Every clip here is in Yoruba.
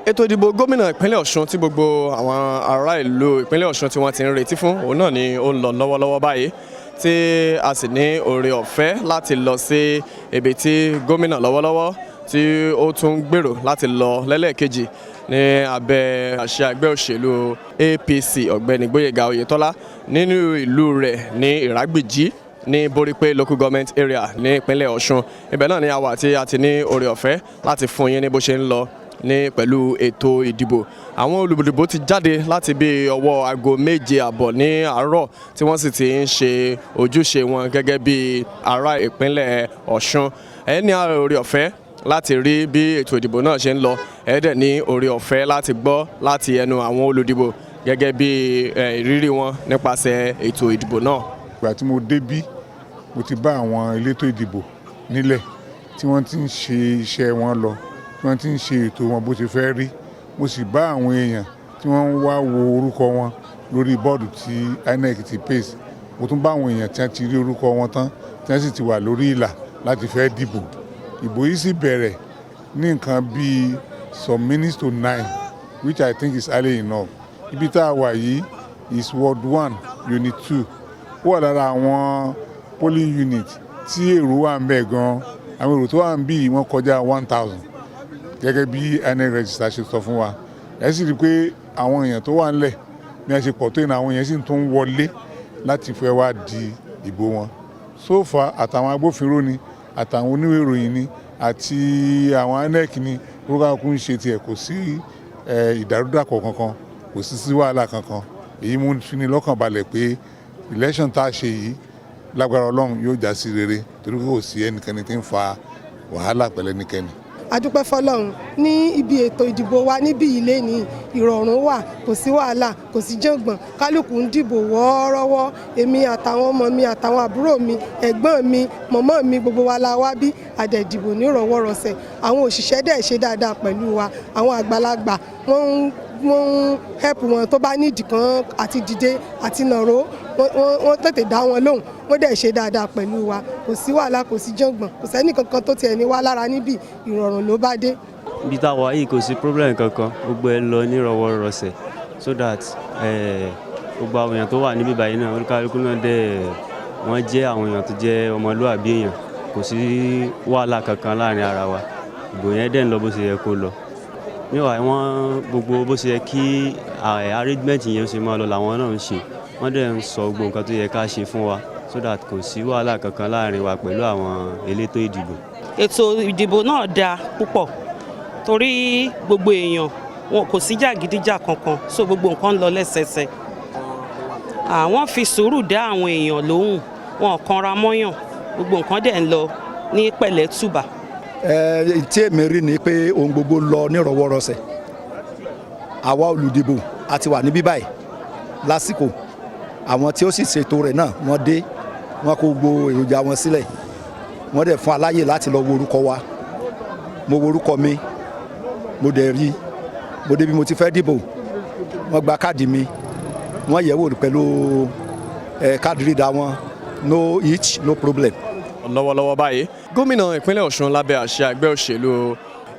Ètò ìdìbò gómìnà ìpínlẹ̀ Ọ̀ṣun tí gbogbo àwọn ará ìlú ìpínlẹ̀ Ọ̀ṣun tí wọ́n ti ń retí fún, òun náà ni ó ń lọ lọ́wọ́lọ́wọ́ báyìí, tí a sì ní oore ọ̀fẹ́ láti lọ sí ibi tí gómìnà lọ́wọ́lọ́wọ́ tí ó tún gbèrò láti lọ lẹ́lẹ́kejì ní abẹ́ àṣẹ ẹgbẹ́ òṣèlú APC, Ọ̀gbẹ́ni Gbóyèga Oyètọ́lá, nínú ìlú rẹ̀ ní Ìrágbìjí ní Borípé Local Government Area ní ìpínlẹ̀ Ọ̀ṣun. Ibẹ̀ náà ni a wà tí a ti ní oore ọ̀fẹ́ láti fún yín ní bó ṣe ń lọ ní pẹ̀lú ètò ìdìbò. Àwọn olùdìbò ti jáde láti bí ọwọ́ aago 7:30 ní àárọ̀, tí wọ́n sì ti ń ṣe ojúṣe wọn gẹ́gẹ́ bí ará ìpínlẹ̀ Ọ̀ṣun. Ẹ ní oore ọ̀fẹ́ láti rí bí ètò ìdìbò náà ṣe ń lọ. Ẹ dẹ̀ ní oore ọ̀fẹ́ láti gbọ́ láti ẹnu àwọn olùdìbò gẹ́gẹ́ bí ìrírí wọn nípasẹ̀ ètò ìdìbò náà. Ìgbà tí mo débí, mo ti bá àwọn elétò ìdìbò nílẹ̀ tí wọ́n ti ń ṣe iṣẹ́ wọn lọ, tí wọ́n ti ń ṣe ètò wọn bó ṣe fẹ́ rí. Mo sì bá àwọn èèyàn tí wọ́n ń wá wo orúkọ wọn lórí bọ́ọ̀dù tí INEC ti pèsè. Mo tún bá àwọn èèyàn tí wọ́n ti rí orúkọ wọn tán, tí wọ́n sì ti wà lórí ìlà láti fẹ́ dìbò. Ìbò yìí sì bẹ̀rẹ̀ ní nǹkan bíi some minutes to 9, which I think is early enough. Ibi tá a wà yìí is Ward 1, Unit 2. Ó wà lára àwọn polling unit tí èrò wà ń bẹ̀ gan. Àwọn èrò tó wà ń bí, wọ́n kọjá 1,000, gẹ́gẹ́ bí INEC register ṣe sọ fún wa. Ẹ sì rí i pé àwọn èèyàn tó wà ńlẹ̀ bí wọ́n ṣe pọ̀ tó ìnà, àwọn èèyàn sì tún wọlé láti fẹ́ wá di ìbò wọn. So far, àtàwọn agbófinró ni, àtàwọn oníwèé ìròyìn ni, àti àwọn INEC ni, orúkọ ń ṣe tiẹ̀. Kò sí ìdàrúdàpọ̀ kankan, kò sí sí wàhálà kankan. Èyí mú fi ni lọ́kàn balẹ̀ pé election tá a ṣe yìí, lágbára Ọlọ́run, yóò já sí rere, torí kò sí ẹnikẹ́ni tí ń fa wàhálà pẹ̀lú ẹnikẹ́ni. A dúpẹ́ fọlọ́run ní ibi ètò ìdìbò wa níbí ilé ní ìrọ̀rùn wà, kò sí wàhálà, kò sí jàngbọ̀n, kálukú ń dìbò wọ́ọ́rọ́wọ́. Èmi àtàwọn ọmọ mi, àtàwọn àbúrò mi, ẹ̀gbọ́n mi, mọ̀mọ́ mi, gbogbo wa la wá bí. A dẹ̀ dìbò ní ìrọ̀wọ́rọsẹ̀. Àwọn òṣìṣẹ́ dẹ̀ ṣe dáadáa pẹ̀lú wa. Àwọn àgbàlagbà, wọ́n ń help wọn tó bá nídìí kan àti dìde àti nàró, wọ́n tètè dá wọn lóhùn. Wọ́n dẹ̀ ṣe dáadáa pẹ̀lú wa. Kò sí wàhálà, kò sí jàngbọ̀n, kò sẹ́ni kankan tó tiẹ̀ ní wá lára níbí. Ìrọ̀rùn ló bá dé. Ibi tá a wà yìí, kò sí problem kankan, gbogbo ẹ lọ nírọ̀wọ́rọsẹ̀, so that gbogbo àwọn èèyàn tó wà níbí báyìí náà, oníkálukú náà dẹ̀ wọ́n jẹ́ àwọn èèyàn tó jẹ́ ọmọlúwàbí èèyàn. Kò sí wàhálà kankan láàrin ara wa. Ìbò yẹn dẹ̀ ń lọ bó ṣe yẹ kó lọ. Níwà wọ́n gbogbo bó ṣe yẹ kí arrangement yẹn ṣe máa lọ làwọn náà ń ṣe. Wọ́n dẹ̀ ń sọ gbogbo nǹkan tó yẹ ká ṣe fún wa, so that kò sí wàhálà kankan láàrin wa pẹ̀lú àwọn elétò ìdìbò. Ètò ìdìbò náà dáa púpọ̀, torí gbogbo èèyàn wọn, kò sí jàgídíjà kankan, so gbogbo nǹkan ń lọ lẹ́sẹẹsẹ. Àwọn fi sùúrù dá àwọn èèyàn lóhùn, wọn kanra mọ́yàn, gbogbo nǹkan dẹ̀ ń lọ ní pẹ̀lẹ́tùbà. Ẹ tí èmi rí ni pé ohun gbogbo lọ nírọ̀wọ́rọsẹ̀. Àwa olùdìbò a ti wà níbí báyìí lásìkò. Àwọn tí ó sì ṣètò rẹ̀ náà, wọ́n dé, wọ́n kó gbogbo èròjà wọn sílẹ̀, wọ́n dẹ̀ fún aláyè láti lọ wo orúkọ wa. Mo wo orúkọ mi, mo dẹ̀ rí. Mo débi mo ti fẹ́ dìbò, wọ́n gba káàdì mi, wọ́n yẹ̀ wò pẹ̀lú káàdì reader wọn. No hitch, no problem. Lọ́wọ́lọ́wọ́ báyìí, gómìnà ìpínlẹ̀ Ọ̀ṣun lábẹ́ àṣẹ ẹgbẹ́ òṣèlú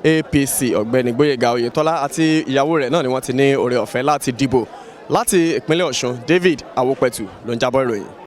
APC, Ọ̀gbẹ́ni Gbóyèga Oyètọ́lá, àti ìyàwó rẹ̀ náà ni wọ́n ti ní oore ọ̀fẹ́ láti dìbò. Láti ìpínlẹ̀ Ọ̀ṣun, David Awopẹ̀tù ló ń jábọ̀ ìròyìn.